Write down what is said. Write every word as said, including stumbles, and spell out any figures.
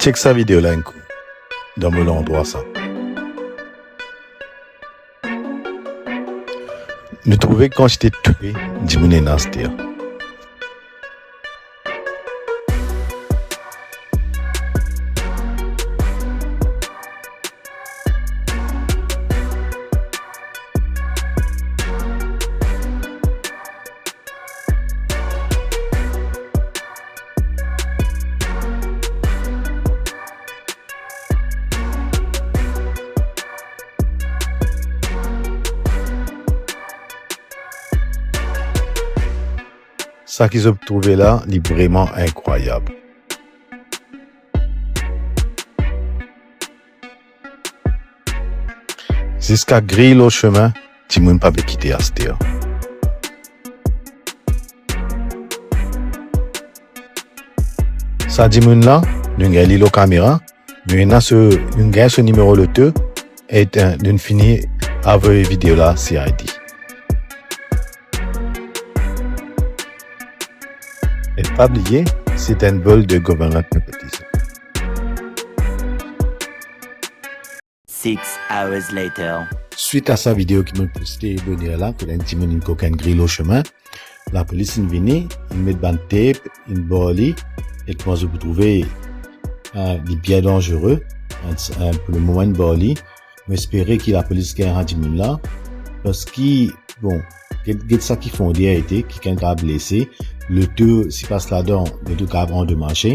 Chek sa video la enn kou, dan mo landrwa sa. Nou trouve kantite toufe dimoun ena aster. Sa ki zot trouve la, li vreman inkrwayab. Ziska griy lor sime, dimoun pa pe kite aster. Sa dimoun la, nou gagn li lor kamera, nou ena so, nou gagn so nimero loto, e, eh, nou fini avoy video la C I D. E pa bliye, se enn vol de government property sa. Six hours later. Swit a sa video ki mo poste boner la, kot enn dimoun inn kokenn griy lor sime, lapolis inn vini, inn met bann tep, inn bar li, e kouma zot pou trouve, eh, li bien danzere, eh, pou lemoman inn bar li. Mo espere ki lapolis gagn sa dimoun la, parski, bon, get, get sa ki fondre ete, kikenn kapav blese, loto, si pas ladan, loto kapav andomaze.